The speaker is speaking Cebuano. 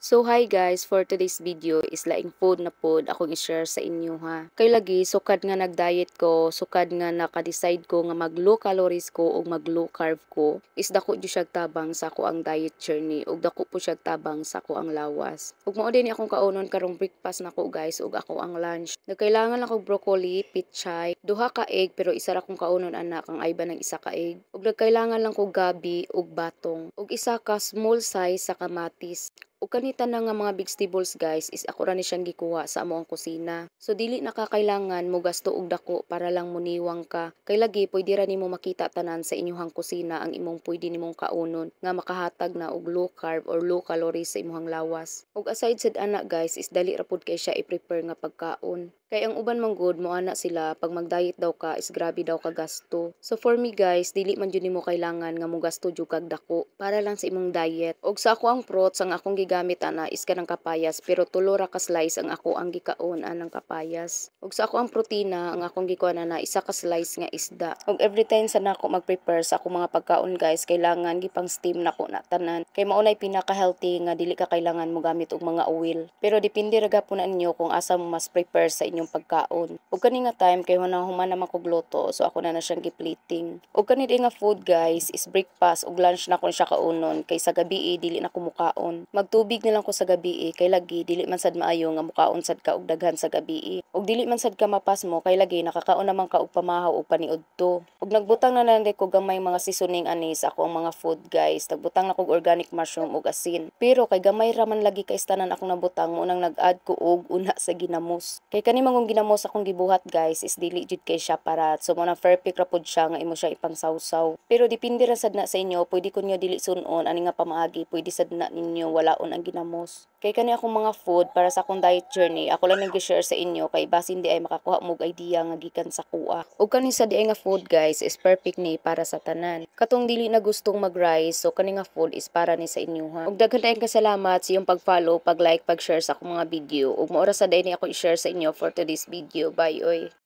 So hi guys, for today's video is laing food na pod akong i-share sa inyo ha. Kay lagi sukad nga nag-diet ko, sukad nga naka-decide ko nga mag low calories ko ug mag low carb ko, is dako jud siya tabang sa ako ang diet journey ug dako po siya tabang sa ako ang lawas. Ug mao din akong kaunon karong breakfast nako, guys, ug ako ang lunch. Nagkailangan ako broccoli, pichay, duha ka egg pero isa ra kong kaunon anak ang ay ba ng isa ka egg. Ug nagkailangan lang ko gabi ug batong ug isa ka small size sa kamatis. Ug kani tanan nga mga vegetables, guys, is ako ra ni siyang gikuha sa among kusina. So dili na kakailangan mo gasto og dako para lang muniwang ka. Kay lagi pwede ra nimo makita tanan sa inyuhang kusina ang imong pwede nimong kaunon nga makahatag na og low carb or low calories sa imong lawas. Ug aside sad ana, guys, is dali ra pud kay siya i-prepare nga pagkaon. Kay ang uban man gud moana sila pag mag-diet daw ka is grabe daw ka gasto. So for me, guys, dili man jud nimo kailangan nga mogasto jud kag dako para lang sa imong diet. Og sa ako ang fruits, ang akong gigamit ana is kanang kapayas pero tulo ra ka slice ang ako ang gikaon anang kapayas. Ug sa ako ang protina, ang akong gikuan ana isa ka slice nga isda. Ug every time sa nako mag-prepare sa akong mga pagkaon, guys, kailangan gipang steam nako na tanan. Kay mao nay pinaka healthy nga dili ka kailangan mo gamit og mga oil. Pero depende ra gapon na ninyo kung asa mo mas prepare sa inyong pagkaon. Ug kani nga time kay human naman kog luto, so ako na na siyang gi-plating. Ug kani nga food, guys, is breakfast ug lunch na ko siya kaunon kay sa gabi dili na ko mukaon. Magtubig na lang ko sa gabi kay lagi dili man sad maayo nga mukaon sad ka og daghan sa gabi. Ug dili man sad ka mapasmo kay lagi nakakaon naman ka og pamahaw og paniudto. Ug nagbutang na lang ko gamay mga seasoning ani sa ako ang mga food, guys. Nagbutang na kog organic mushroom ug asin. Pero kay gamay ra man lagi kay tanan akong nabutang, mo nang nag-add ko og una sa ginamos. Kay kani mangong ginamos akong gibuhat, guys, is dili jud kay siya parat. So mo na perfect ra pud siya nga imo siya ipangsawsaw. Pero depende ra sad na sa inyo, pwede kunyo dili sunon ani nga pamaagi, pwede sad na ninyo walaon ang ginamos. Kay kani akong mga food para sa akong diet journey, ako lang nag-share sa inyo kay basin di ay makakuha mo og idea nga gikan sa kuha. Ug kani sa di ay nga food, guys, is perfect ni para sa tanan. Katong dili na gustong mag-rice, so kani nga food is para ni sa inyo ha. Ug daghan kayong kasalamat sa iyong pag-follow, pag-like, pag-share sa akong mga video. Ug mao ra sad ni ako i-share sa inyo for today's video. Bye oy.